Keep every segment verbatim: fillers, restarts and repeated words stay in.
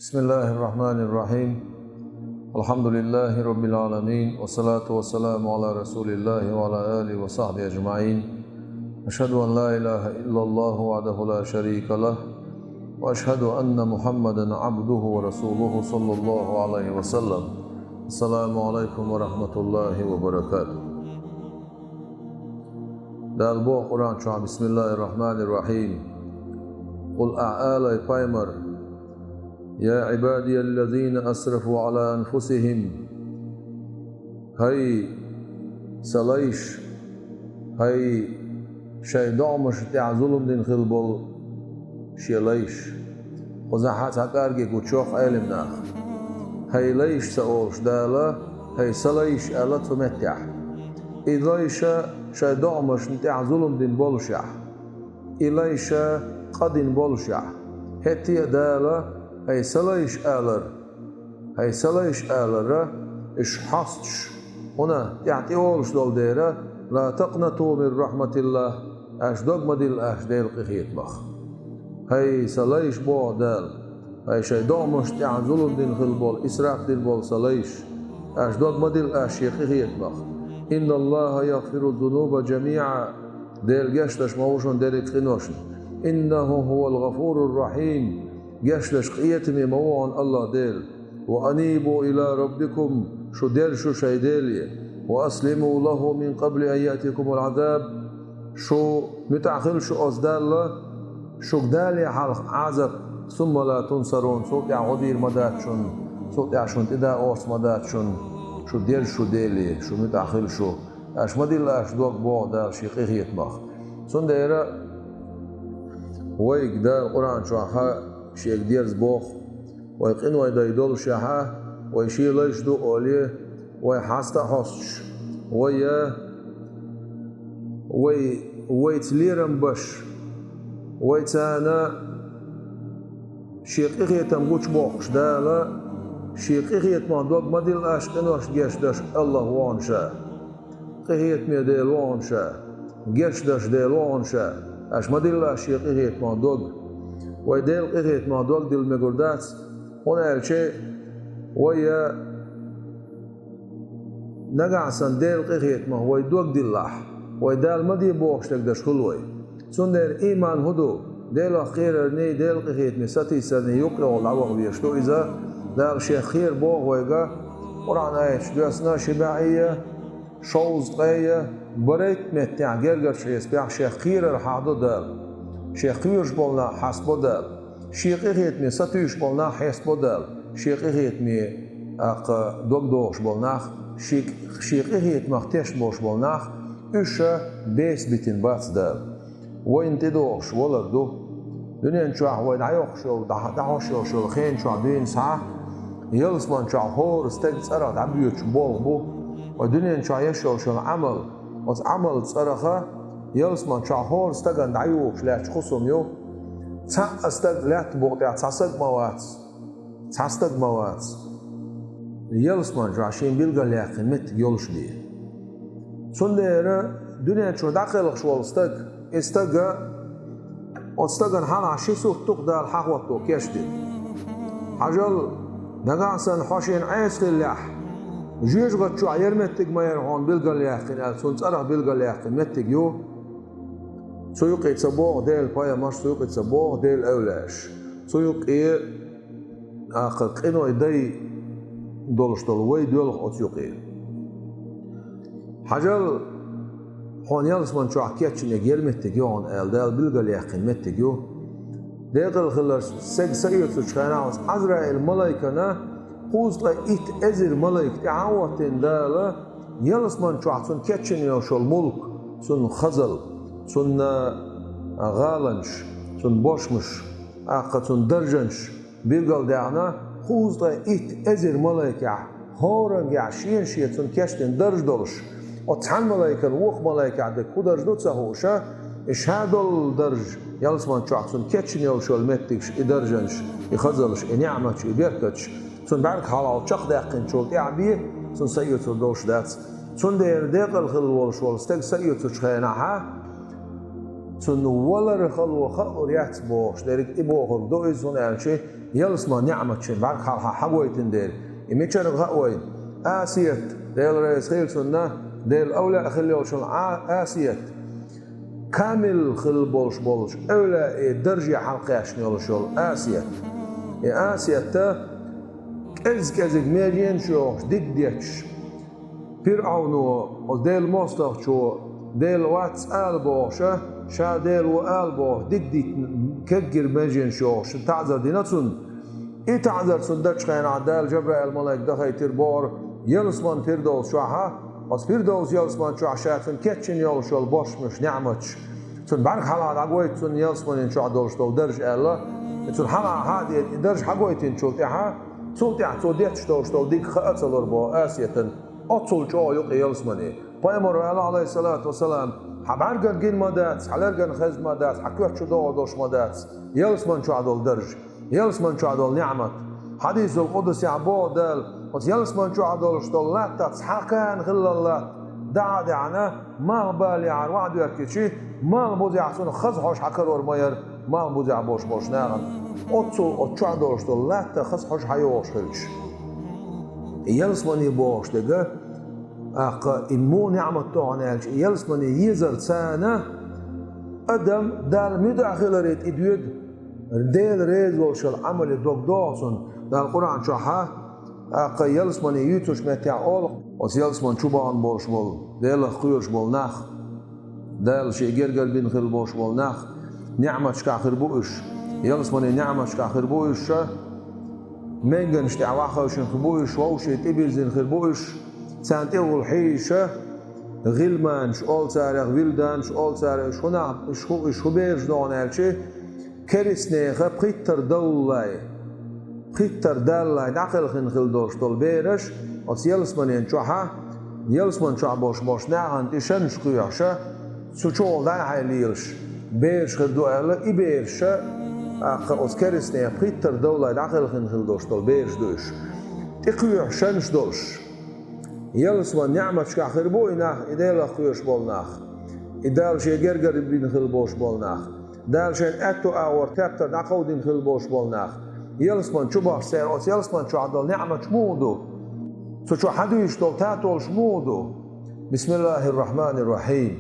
بسم الله الرحمن الرحيم. الحمد لله رب العالمين، والصلاة والسلام على رسول الله وعلى آله وصحبه أجمعين. أشهد أن لا إله إلا الله وحده لا شريك له، وأشهد أن محمدا عبده ورسوله صلى الله عليه وسلم. السلام عليكم ورحمة الله وبركاته. Дала боху Къуръан чохь: بسم الله الرحمن الرحيم. Къул, ахь алай, пайхамар: يا عبادي الذين أسرفوا على أنفسهم. ХӀай сан лайш, хӀай шайн догӀмашна тӀехь зулам дина хилла болу шен лайш. Кхузахь цхьа кӀорге гучуйоккху Ӏелам наха. ХӀай лайш ца олуш Дала, хӀай сан лайш аьлла цу меттехь. И лайша шайн догӀмашна тӀехь зулам дина боллушехь, и лайша къа дина боллушехь, хӀетте а Дала хӀай сан лайш алар, хӀай сан лайш алара, уьш хьостуш, хӀунда тӀехь тӀе олуш долу дера: لا تقنطوا من رحمة الله, аша дог ма дилла аша Делан къинхетамах. ХӀай сан лайш, боху Дала, хӀай шайн догӀмашна тӀехь зулам дина хилла болу, исраф дина болу сан лайш, аша дог ма дилла аша шен къинхетамах. إن الله يغفر الذنوب جميعا. Дела гечдеш ма ву шуна дерриг къиношна. إنه هو الغفور الرحيم. Гечдеш къинхетаме ма ву хьуна АллахӀ Дела. وأنيبوا إلى ربكم, шу дерза шу шайн Деле, وأسلموا له من قبل أن يأتيكم العذاب, шу муьтӀахь хила шу оцу Далла, шуьга далале хьалха Ӏазап, ثم لا تنصرون, цул тӀаьхьа гӀо дийр ма дац шуна, цул тӀаьхьа шуна тӀе дан орца ма дац шуна, шу дерза шу Деле, шу муьтӀахь хила шу, аша ма дилла аша дог, боху Дала шен къинхетамах. Цундела вайга Дала Къуръан чохь Шега дерза боху, вай къиной дай доллушехь, вай шен лайш ду олий, вай хьаста а хьостуш, вай, вай, вайца лерам беш, вай царна шен къинхетам гучубоккхуш Дала, шен къинхетамах дог ма дилла аша, къиношна гечдеш АллахӀ ву хьуна ша. Къинхетаме Дела ву хьуна ша, гечдеш Дела ву хьуна ша, аша ма дилла шен къинхетамах дог. Вай Делан къинхетамах дог дилла мегар дац, хӀунда аьлча вай нагахь санна Делан къинхетамах вай дог диллахь, вай Дала ма де бохуш дерг деш хуьлу вай. Цундела ийман хӀун ду? Делах кхерарний, Делан къинхетаме сатийсарний юккъехула дӀаваха везаш ду иза. Дала Шех кхера боху вайга, Къуръан аяташ доьссина ши бӀе а, шовзткъе а, барайтта меттехь гергарчу хьесапехь Шех кхерар хьахадо Дала. Шех кхоьруш болу нах хьастабо Дала. Шен къинхетаме сатуьйсуш болу нах хьестабо Дала. Шен къинхетаме, тӀаккха, дог дохуш болу нах, шен, шен къинхетамах тешна болуш болу нах, уьш а беса битина бац Дала. Вайна тӀедогӀуш валар ду. Дуьнен чохь вай дӀайоккхуш йолу, дӀа-, дӀахьош йолуш йолу хен чохь дуьйна схьа, ялсаман чохь хӀора стеган цӀарах дӀабоьдуш болх бу. Вай дуьнен чохь еш йолуш йолу Ӏамал, оцу Ӏамал цӀараха ялсаман чохь хӀора стагана дӀайохуш лаьтташ хӀусам ю. Цхьа а стаг лаьттан букъа тӀехь цхьа саг ма вац, цхьа стаг ма вац ялсаман чохь шен билгалъяьккхина меттиг йолуш бен. Цундела дуьнен чу дӀакхелхаш волу стаг, и стага, оцу стагана хьалха ши сурт ду-кх Дала хьахӀотто кечдина. Хьажал, нагахь санна хьо шена Ӏеса хиллехь, жоьжахати чохь яра меттиг ма яра хьуна билгалъяьккхина аьлла, цунна цӀарах билгалъяьккхина меттиг ю. Цу юкъе ца боху Делан пайхамарш, цу юкъе ца боху Делан эвлаяаш. Цу юкъе тӀаккха къиной дай долуш долу вай доьлху оцу юкъе. Хьажал, хьуна ялсаман чохь кечйинарг яра меттиг ю хьуна аьлла, Дала билгалъяьккхина меттиг ю. Декъала хиларш, стаг са оьцучу хенахь оцу Ӏазраил малайкана кхузткъе итт эзар малайка тӀаьхьа а хӀоттийна Дала, ялсаман чохь цунна кечйина йолуш йолу мулк, цунна хазал, цунна гӀаланаш, цунна бошмаш, тӀаккха цунна даржанаш, билгалдаьхна, кхузткъе итт эзар малайкехь, хӀораннехь шена-шена цунна кечдина дарж долуш, оцу цхьана малайкана вукху малайкехь дерг хӀун дарж ду ца хууша, и ша долу дарж, ялсаман чохь цунна кечйина йолуш йолу меттигаш, и даржанаш, и хазалш, и неӀматаш, и беркаташ, цунна бӀаьрг хьалха чекхдаьккхинчул тӀаьхьа бен, цунна са оьцур долуш дац. Цундела декъала хилла волуш волу стаг са оьцучу хенахьа, цунна валар хало хуур яц бохуш дерг и бохург ду иза, хӀунда аьлча Ялсаман ниӀматашна бӀаргахьалха хьагойтина дера. И мичара хаьа вайна? Асият, Дела реза хилва цунна, Делан овлаъ хилла йолчу Ӏа-, Асият. Камил хилла болуш болчу овлаъийн дарже хьалакхаьчна йолуш йолу Асият. И Асият кӀез-кӀезиг меженаш йохуш, диг детташ, ПирӀавно, оцу Делан мостагӀчо, Дела вац ала бохуша, ша Дела ву ала бохуш, диг диттина, кегийра меженаш йохуш, таӀзар дина цунна. И таӀзар цунна дечу хенахь Дала Жабраил-малайк дахийтира бохура ялсаман Пирдовс чохь, оцу Пирдовс ялсаман чохь ша цунна кечйина йолуш йолу бошмаш, ниӀматаш. Цунна бӀаьрга хьалха дӀагойта цунна ялсаманин чохь долуш долу дарж аьлла, и цунна хьалха хьа а деана, и дарж хьагойтинчул тӀаьхьа, цул тӀаьхьа цо детташ долуш долу диг хаа ца лора боху Асиятан. Оццул чӀогӀа ю-кх ялсамане. Пайхамар аьлла, Ӏалайхиссалату вассалам: «Хьан бӀаьргана гина ма дац, хьан лергана хезна ма дац, хьан коьрта чу догӀур долуш ма дац ялсаман чохь долу дарж». Ялсаман чохь долу ниӀмат. Хьадисул къудсехь боху Дала: «Оцу ялсаман чохь долуш долу латтах цхьа кхана хиллал латта дӀа а даьхьна, малхбалехьара ваӀда доьхкичи, малхбузехь цунах хаза хьожа хьакарор ма яра, малхбузехь болуш болчу нахана. Оццул оцу чохь долуш долу латта хаза хьожа хьайогӀуш хилча». Ялсамане бохуш дерг, тӀаккха и муха ниӀмат ду хьуна аьлча, ялсамане езар царна адам Далла муьтӀахь хиларе тӀедоьду, Дела реза волуш йолу Ӏамале дог догӀу цунна. Дала Къуръан чохь, тӀаккха ялсамане юьйцучу меттехь олу: «Оцу ялсаман чу бахана болуш болу, Делах кхоьруш болу нах, Дала шен гергара бина хилла болуш болу нах, ниӀматашкахь хир бу уьш, ялсаманин ниӀматашкахь хир бу уьш, ша, менганаш тӀехь ваха хевшина хир бу уьш, вовшийн тӀебирзина хир бу уьш, царна тӀехула хьийзаша, гӀилманаш олу царах, вилданаш олу царах, уьш хӀун нах, уьш хӀу, уьш хӀун бераш ду хьуна аьлча, керстанеха пхийттара довлале, пхийттара даллале дӀакхелхина хилла долуш долу бераш оцу ялсаманин чохь, ялсаман чохь болуш болчу нахана тӀе шанаш кхоьхьуша, цу чухула дӀай-хьай лелаш бераш хир ду», — аьлла, и бераша, тӀаккха оцу керстанех пхийттара довлале дӀакхелхина хилла долуш долу бераш ду уьш. ТӀекхоьхьу шанаш долуш, ялсаман ниӀматашкахь хир бу и нах, и Делах кхоьруш болу нах, и Дала шен гергара бина хилла болуш болу нах, Дала шайн аьтту агӀор тептар дӀакховдийна хилла болуш болу нах. Ялсаман чу бахча церан оцу ялсаман чохь долу ниӀматаш муха ду? Цу чу хьадуьйцуш долу татолаш муха ду? Бисмиллахир-рахманир-рахим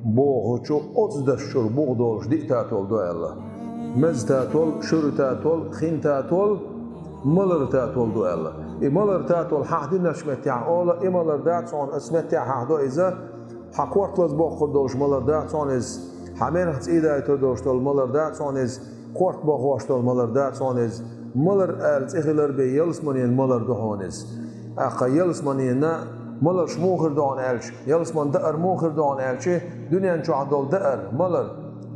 бохучу оцу дашчуьра буха долуш диъ татол ду аьлла. Меза татол, шуьра татол, хин татол, малар татол ду аьлла. И малар татол хьахдинарш меттехь ола, и малар дац хьуна, аса меттехь хьахдо иза, хьан корта лаза боккхур долуш малар дац хьуна иза, хьан мерах цӀийдайтур долуш долу малар дац хьуна иза, корта бохош долу малар дац хьуна иза. Малар аьлла цӀе хилар бен ялсаманин малар ду хьуна иза. ТӀаккха ялсаманина маларш муха хир ду хьуна аьлча, ялсаман даар муха хир ду хьуна аьлча, дуьнен чохь долу даар, малар.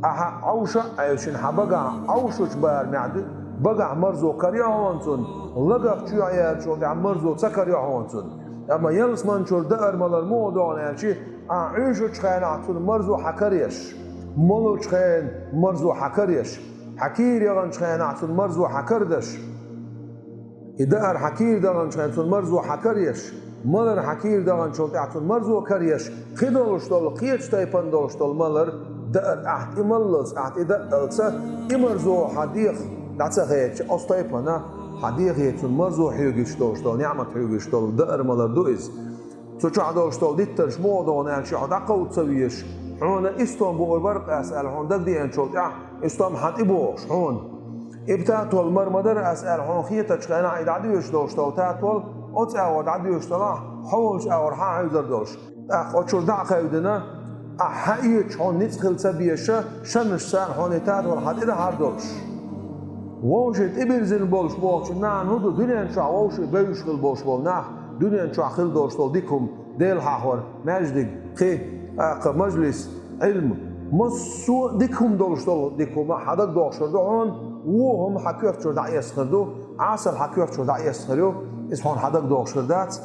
Ахьа Ӏовша а Ӏевшина хьан багахь Ӏовшучу барамехь ду, багахь марзо карайо хьуна цунна, лагах чоьхьа яьллачул тӀаьхьа марзо ца карайо хьуна цунна. Амма ялсаман чуьра даар, малар муха ду хьуна аьлча, ахьа Ӏуьйшучу хенахь цунна марзо хьан караеш, молучу хенахь марзо хьан караеш, хьан кийра яханчу хенахь цунна марзо хьан карадеш, и даар хьан кийра даханчу хенахь цунна марзо хьан караеш, малар хьан кийра даханчул тӀаьхьа цунна марзо караеш, кхин долуш долу, кхечу тайпана долуш долу малар, даар ахьа тӀе маллалц, ахьа тӀе даалца, и марзо хьан деха дӀа ца хетча, оцу тайпана хьан дехе цунна марзо хьоьгуьйтуш долуш долу, ниӀмат хьоьгуьйтуш долу даар, малар ду иза. Цу чохь долуш долу диттарш муха ду хьуна аьлча, хьо дӀакховда ца везаш, хьуна и стом буур бара-кх ас аьлла, хьуна дагадеанчул тӀаьхьа и стом хьан тӀе бохуш хьуна. И татол мара ма дара ас аьлла, хьуна хетачу хенахь и дӀадоьшуш долуш долу татол, оцу агӀор дӀадоьшуш делахь, хьо волчу агӀор хьан хьуьйзур долуш. ТӀаккха оцу чуьра дӀа а кхевдина, ахьа хьан оьцуш хьуна ницкъ хила ца безаша, шанаш царна хьуна и татол хьан тӀе дахьар долуш. Вовшийн тӀебирзина болуш бохучун маьӀна хӀун ду? Дуьнен чохь вовшийн бевзаш хила болуш болу нах, дуьнен чохь хила долуш долу дика хӀума, Дела хьахор, маьждиг, кхин, тӀаккха мажлис, Ӏилма. Массо а дика хӀума долуш долу дика хӀума хьан дага догӀуш хир ду хьуна, вон хӀума хьан коьрта чуьра дӀаэцна хир ду, Ӏесалла хьан коьрта чуьра дӀаэцна хир ю, иза хьуна хьан дага догӀуш хир дац.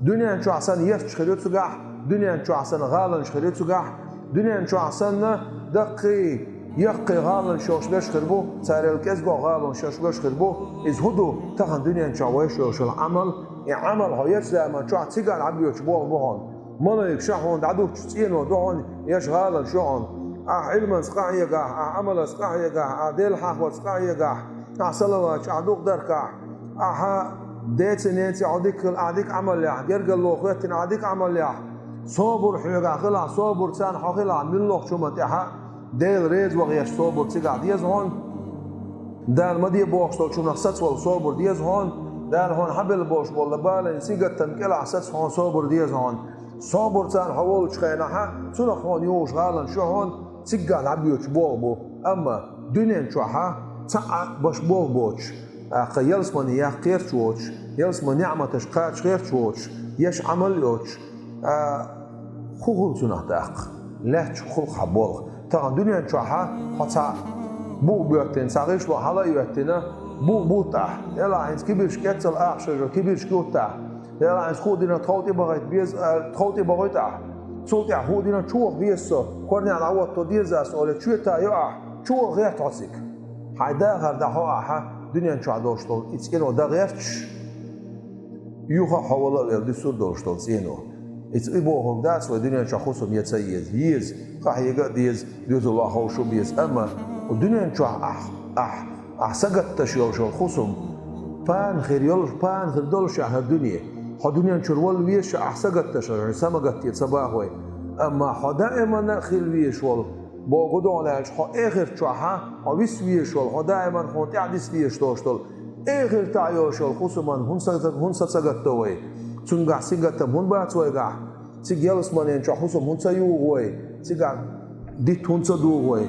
Дуьнен чохь санна ерташ хир ю цигахь, дуьнен чохь санна гӀаланаш хир ю цигахь, дуьнен чохь санна даккхий, яккхий гӀаланаш йолуш берш хир бу, царел кӀезиг гӀаланаш йолуш берш хир бу. Иза хӀун ду? Тахана дуьнен чохь вайша йолуш йолу Ӏамал, и Ӏамал хьо ечу заман чохь цигахь дӀабоьдуш болх бу хьуна. Малайкаша хьуна дӀадуттуш цӀено ду хьуна, еш гӀаланаш ю хьуна. Ахьа Ӏилманца къахьегахь, ахьа Ӏамалца къахьегахь, ахьа Дела хьахорца къахьегахь, Ахьа салаваташ, ахьа дукха даргахь, ахьа деце-неце хьо дика хила, ахьа дика Ӏамал яхь, гергарло хӀоьттина ахьа дика Ӏамал яхь, собар хьоьгахь хилахь, собар царна хьо хилахь, муьлххачу хӀуманна тӀехь а Дела реза вахарца собар цигахь деза хьуна. Дала ма де бохуш долчунах сацавала собар деза хьуна. Дала хьуна хьабелла болуш болу баланийн сингаттам кӀелахь саца хьуна собар деза хьуна. Собар царна хьо волчу хенахь а, цунах хьуна юхуш гӀаланаш ю хьуна, цигахь дӀабоьдуш болх бу. Амма дуьнен чохь а цхьа а баш болх боцуш, тӀаккха ялсамане яккха гӀерташ воцуш, ялсаман неӀматаш кхача гӀерташ воцуш, еш Ӏамал йоцуш, а, хӀун хуьлу цунах тӀаккха? Лаьтташ хуьлу хьан болх. Тахана дуьнен чохь а хьо цхьа бух боьттина, цхьа гӀишло хьала а йоьттина, бух бутта ахь. Делахь хӀинца кибирчка эццал ахча шажо кибирчка юттахь. Делахь хӀинца хӀун дина тхов тӀе бахийта беза, а, тхов тӀе бахуьйту ахь. Цул тӀаьхьа хӀун дина чу ваха веза со, корнехь дӀавотто деза аса олий, чоьта а йо ахь, чу ваха гӀерта хьо цига. Хьайн дахар дӀахьо ахьа, дуьнен чохь долуш долу и цӀено дан гӀерташ, юха а хьо вала а велла дуьсур долуш долу цӀено. Иза и бохург дац вай дуьнен чохь хӀусам я ца еза. Еза, къахьега а деза, доьзал охьаховшу а беза. Амма дуьнен чохь ахь, ахь, ахь сагатташ йолуш йолу хӀусам, пана хир йолуш, пана хир долуш ахь хӀара дуьне. Хьо дуьнен чуьра вала везаш ахь сагатташ, хӀара самагатте ца бахой. Амма хьо даимана а хила везаш волу, боху догӀу лаьлча, хьо эхарт чохь а, хьо виса везаш волу, хьо даиман хьуна тӀаьхьа диса дезаш долуш долу, эхартахь йолуш йолу хӀусаман хӀун са, хӀун са ца гатдо вай? Цуьнгахь сингаттам хӀун бац вайгахь? Цига ялсаманен чохь хӀусам хӀун ца югӀу вай? Цигахь дитт хӀун ца дугӀу вай?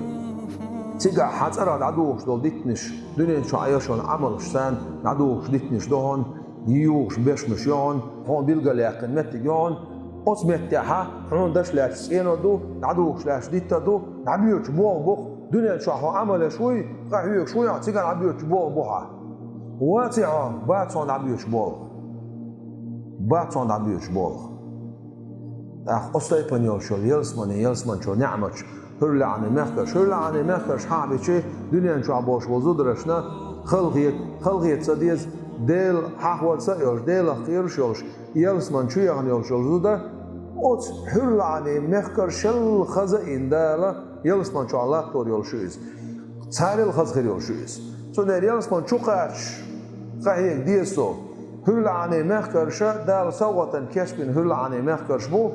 Цигахь хьан цӀарах дӀадугӀуш долу диттанаш, дуьнен чохь еш йолу Ӏамалш санна дӀадугӀуш диттанаш ду хьуна, югӀуш бешмаш ю хьуна, хьуна билгалъяьккхина меттиг ю хьуна. Оцу меттехь а хьуна даш лаьтташ цӀено ду, дӀадугӀуш лаьтташ дитта ду, дӀабоьдуш болх бу-кх. Дуьнен чохь хьо Ӏамал еш вуй, къахьоьгуш вуй ахь, цигахь дӀабоьдуш болх бу хьан. Ваций хьо, бац хьуна дӀабоьдуш болх. Бац хьуна дӀабоьдуш болх. ТӀаккха оцу тайпана йолуш йолу ялсамане, ялсаман чуьра неӀматаш, хӀуьрлаӀанийн мехкарш, хӀуьрлаӀанийн мехкарш хьахьабичи, дуьнен чохь болуш болу зударшна халахета, халахета ца деза, Дела хьахаварца а йолуш, Делах кхоьруш а йолуш, ялсаман чу яхана йолуш йолу зуда, оцу хӀуьрлаӀанийн мехкаршал хаза а йина Дала ялсаман чохь латтор йолуш ю иза. Царел хаза хир йолуш ю иза. Цундела ялсаман чу кхачаш къахьега деза со. ХӀуьрлаӀанийн мехкарша Дала совгӀатана кечбина хӀуьрлаӀанийн мехкарш бу.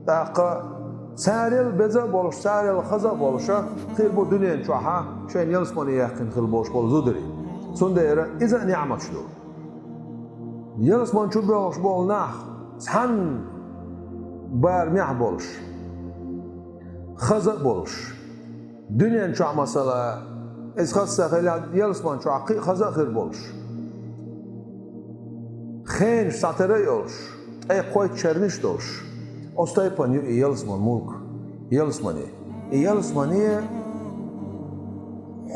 ТӀаккха царел беза а болуш, царел хаза а болуша хир бу дуьнен чохь а шайна ялсамане яьккхина хила болуш болу зударий. Цундела иза а неӀматаш ду. Ялсаман чу боьлхуш болу нах цхьана барамехь болуш, хаза а болуш. Дуьнен чохь, масала, иза хаза ца хилахь, ялсаман чохь кхин а хаза а хир болуш. Хенаш цхьатера а йолуш, ткъе кхойтта черниш а долуш. Оцу тайпана ю и ялсаман мулк, ялсамане. И ялсамане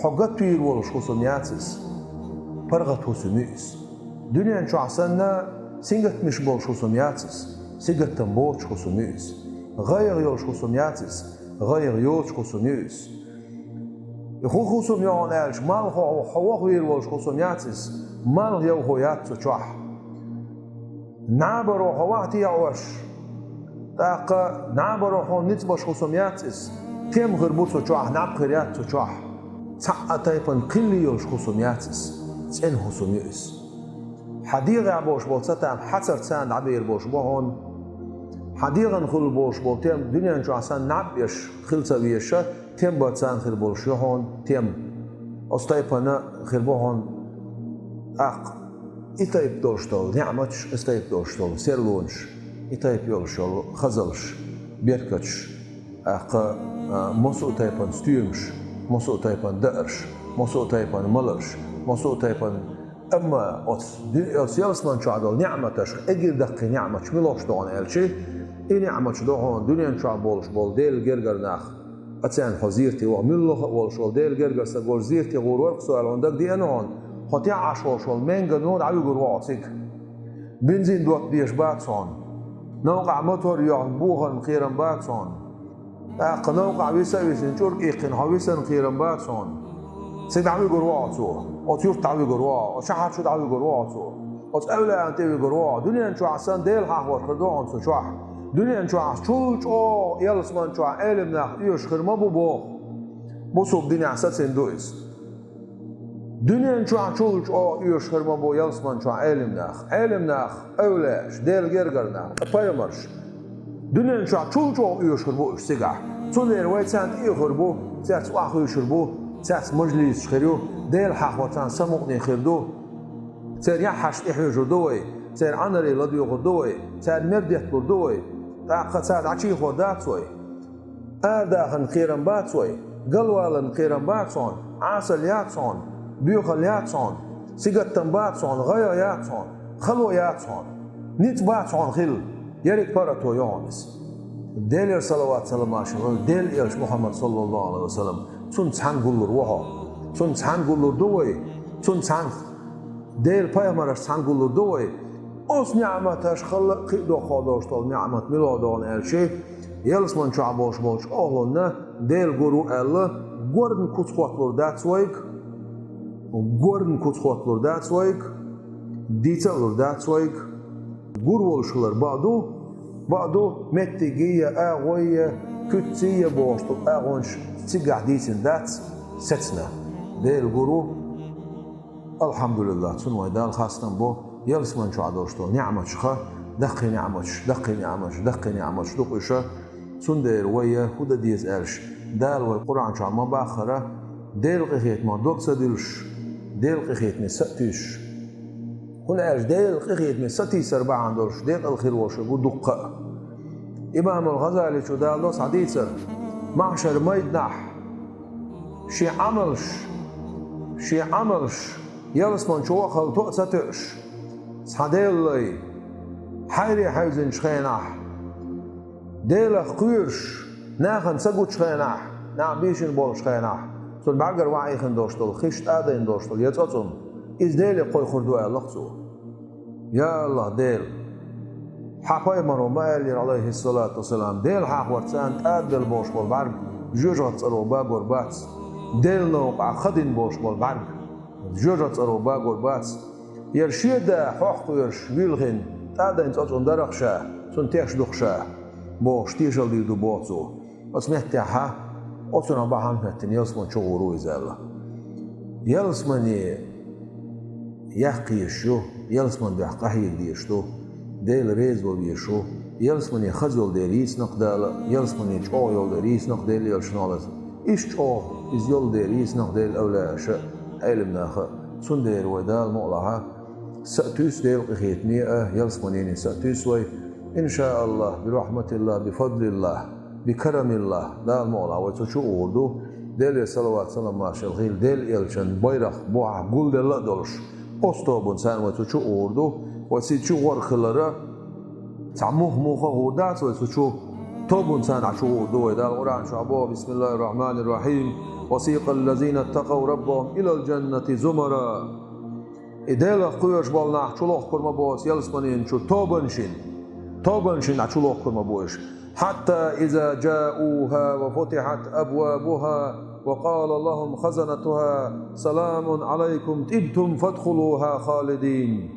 хьо гатвийр волуш хӀусам яц иза. ПаргӀат хӀусам ю иза. Дуьнен чохь санна, сингаттамаш болуш хӀусам яц иза. Сингаттам боцуш хӀусам ю иза. ГӀайгӀа йолуш хӀусам яц иза. ГӀайгӀа йоцуш хӀусам ю иза. И хӀун хӀусам ю хьуна аьлча, малхо хьо вохвийр волуш хӀусам яц иза. Малх йовхо яц цу чохь. Набаро хьо вахь тӀе а ош, тӀаккха набаро хьуна ницкъ беш хӀусам яц иза. Тем хир бу цу чохь, наб хир яц цу чохь. Цхьа а тайпана кхин а йолуш хӀусам яц иза. ЦӀена хӀусам ю иза. Хьан дегӀехь болуш болу цатам хьацар царна дӀабер болуш бу хьуна. Хьан дегӀан хуьлу болуш болу тем дуьнен чохь санна наб еш хила ца везаша, тем бар царна хир болуш ю хьуна, тем. Оцу тайпана хир бу хьуна тӀаккха и тайпа долуш долу неӀматаш, и тайпа долуш долу серлонаш, и тайпа йолуш йолу хазалш, беркаташ, тӀаккха, а, массо а тайпана стоьмаш, массо а тайпана даарш, массо а тайпана маларш, массо а тайпана. Амма оцу ди-, оцу ялсаман чохь долу неӀматаш, эггара даккхий неӀматаш муьлхаш ду хьуна аьлчи, и неӀматаш ду хьуна дуьнен чохь болуш болу Делан гергара нах. Ткъа царна хьо зерате ваха, муьлхха а волуш волу Делан гергара стаг волуш зерате гӀур вара-кх со аьлла, хьуна дагадеана хьуна, хьо тӀехь Ӏаш волуш волу менгано дӀавуьгур ву хьо цига. Бензин дотта дезаш бац хьуна. Новкъахь мотор йоьхна бохарна кхерам бац хьуна. ТӀаккха новкъахь виса а висина, чӀург иккхина хьо висарна кхерам бац хьуна. Цига дӀавуьгур ву хьо цо. Оцу юрта дӀавуьгур ву хьо, оцу шахьар чу дӀавуьгур ву хьо цо. Оцу эвлаана тӀе вуьгур ву хьо. Дуьнен чохь санна Дела хьахавар хир ду хьуна цу чохь. Дуьнен чохь чул чӀогӀа ялсаман чохь Ӏелам нах оьшуш хир ма бу боху. Бусалба динехь сацийна ду иза. Дуьнен чохь чул чӀогӀа оьшуш хир ма бу ялсаман чохь Ӏелам нах. Ӏелам нах, эвлаяаш, Делан гергара нах, ткъа пайхамарш. Дуьнен чохь чул чӀогӀа оьшуш хир бу уьш цигахь. Цундела вай царна тӀеоьхур бу, цаьрца охьахуьйшур бу, цаьрца мажлисаш хир ю, Дела хьахор царна самукъане хир ду. Церан яххьашна тӀехьоьжур ду вай, церан Ӏанаре ладоьгӀур ду вай, царна мер детталур ду вай. ТӀаккха цара дӀачийхор дац вай. Арадахарна кхерам бац вай, галваларна кхерам бац хьуна, Ӏасалла яц хьуна, боьхалла яц хьуна, сингаттам бац хьуна, гӀайгӀа яц хьуна, хало яц хьуна, ницкъ бац хьуна хилла, ерриг паргӀато ю хьуна иза. Делера салават-салам хуьлда Делан элча Мухьаммад саллаллаху Ӏалайхи ва саллам, цунна цхьаьна гуллур ву хьо, цунна цхьаьна гуллур ду вай, цунна цхьаьна Делан пайхамаршца цхьаьна гуллур ду вай. Оцу неӀматашхала кхин а доккхагӀа долуш долу неӀмат мила ду аьлча, ялсаман чохь болуш болчу охӀлунна Дела гур ву аьлла, горна куц хӀотталур дац вайга, горна куц хӀотталур дац вайга, дийца а лур дац вайга. Гур волуш хилар бакъ ду, бакъ ду, меттиге я, агӀой я, куьцций я бохуш долу агӀонаш цигахь дийцина дац сецна. Дела гур ву. Алхьамдулиллах, цунна вай Далла хастам бо, ялсаман чохь долуш долу неӀматашха, даккхий неӀматаш, даккхий неӀматаш, даккхий неӀматаш ду-кх уьш. Цундела вай хӀун дан деза аьлча, Дала вай Къуръан чохь ма баххара, Делан къинхетамах дог ца дуьллуш, Делан къинхетаме са а туьйсуш. ХӀунда аьлча Делан къинхетаме сатийсар бахьана долуш декъала хир волуш верг ву дуккха а. Имамул Гъазаличо даладо цхьа дийцар: маьхьшар майданахь шен Ӏамалш, шен Ӏамалш ялсаман чу вахалла тоъа ца тоьуш, цхьа Делан лай хьайре хьаьвзинчу хенахь, Делах кхоьруш, нахана ца гучу хенахь, нах бийшина болчу хенахь, цунна бӀаьргара ваийхина долуш долу хиш, тӀадайна долуш долу я цӀоцӀум, иза Деле кхойкхур ду аьлла-кх цо. Я АллахӀ, Дела! Хьан пайхамаро ма аьллера, Ӏалайхиссалату вассалам, Дела хьахор царна тӀадабелла болуш болу бӀаьрг жоьжахатин цӀаро багор бац, Делан новкъахь хадийна болуш болу бӀаьрг жоьжахатин цӀаро багор бац. Яра шен да хьох кхоьруш вилхина, тӀадайна цӀоцӀум дара-кх ша, цунна теш ду-кх ша, бохуш тешалла дийр ду боху цо. Оцу меттехь, оцунах бахьана хӀоьттина ялсаман чу гӀур ву иза аьлла. Ялсамане яккха езаш ю, ялсаман дуьхьа къахьега дезаш ду, Дела реза ван везаш ву. Ялсамане хаза йолу дела йийцина-кх Дала, ялсамане чӀогӀа йолу дела йийцина-кх Делан элчано. Иштта чӀогӀа иза йолу дела йийцина-кх Делан эвлаяаша а, Ӏелам наха а. Цундела вай Дала мукъалахь, са а туьйсу Делан къинхетаме а, ялсаманене са а туьйсу вай. Ин ша АллахӀ, би рахьматиллахӀ, би фадлиллахӀ, би карамиллахӀ, Дала мукъалахь вай цу чу а гӀур ду. Делера салават-салам, маршалла хуьлда Делан элчан байракх бухахь гулделла а долуш, оцу тобанца вай цу чу а гӀур ду. Вай цу чу гӀур хилар а цхьа муха-муха а гӀур дац вай цу чу, тобанца чу гӀур ду вай. Дала Къуръан чохь боху: بسم الله الرحمن الرحيم. وسيق الذين اتقوا ربهم إلى الجنة زمرا. И Делах кхоьруш болу нах чулохкур ма бу оцу ялсаманин чу тобаншна. Тобаншна чулохкур ма бу уьш. حتى إذا جاءوها وفتحت أبوابها وقال لهم خزنتها سلام عليكم طبتم فادخلوها خالدين.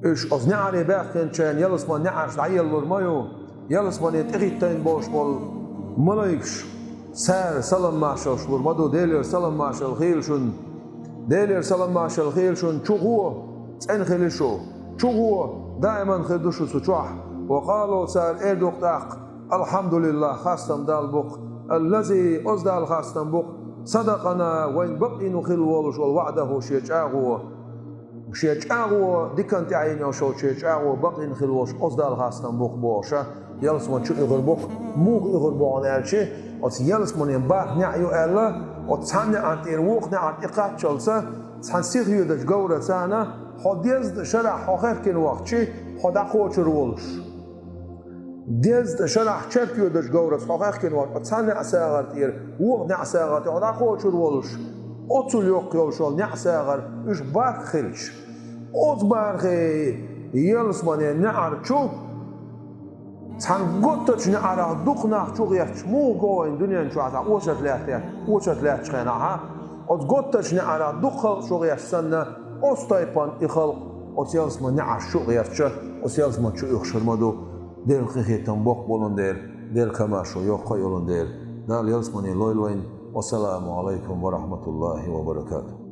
Уьш оцу неӀаре баьхкинчу хенахь ялсаманин неӀарш дӀаеллалур ма ю, ялсамане тӀехӀиттийна болуш болу малайкаш, цара салам-маршаллаш лур ма ду: Делера салам-маршалла хуьлда шуна, Делера салам-маршалла хуьлда шуна, чу гӀо, цӀена хила шу, чу гӀо, даиман хир ду шу цу чохь. وقالوا, цара эр ду-кх тӀаккха: الحمد لله, хастам Далла бу-кх, الذي, оцу Далла хастам бу-кх, صدقنا, вайна бакъйина хилла волуш волу, وعده, шен чӀагӀо. Шен чӀагӀо, диканна тӀехь йина йолуш йолу шен чӀагӀо бакъйина хилла волуш оцу Далла хастам бу-кх бохуш, ялсаман чу оьхур бу-кх. Муха оьхур бу хьуна аьлча, оцу ялсаманин бархӀ неӀ ю аьлла, оцу цхьана неӀар тӀера вукху неӀар тӀекхаччалца, цхьана сиха йоьдучу говраца, хьо дезткъа шарахь хьо хехкина вахча, хьо дӀакхочур волуш. Дезткъа шарахь чекх йоьдучу говраца хьо хехкина вахча, цхьана неӀ сагӀар тӀера вукху неӀ сагӀар тӀе хьо дӀакхочур волуш, оццул йоккха йолуш йолу неӀ сагӀар, уьш бархӀ хилча, оцу бархӀе ялсаманин неӀар чу цхьана готтачу неӀарах дукха нах чу гӀерташ, муха го вайна дуьнен чохь цхьа очередь лаьттахь, очередь лаьттачу хенахь, оцу готтачу неӀарах дукха халкъ чу гӀерташ санна, оцу тайпана и халкъ оцу ялсаманин неӀарш чу а гӀерташ, оцу ялсаман чу оьхуш хир ма ду, Делан къинхетам боккха болун дела, Делан комаьршо йоккха а йолун дела. Дала ялсамане лойла вайна. Вассаламу Ӏалайкум ва рахьматуллахӀи ва баракатухӀ.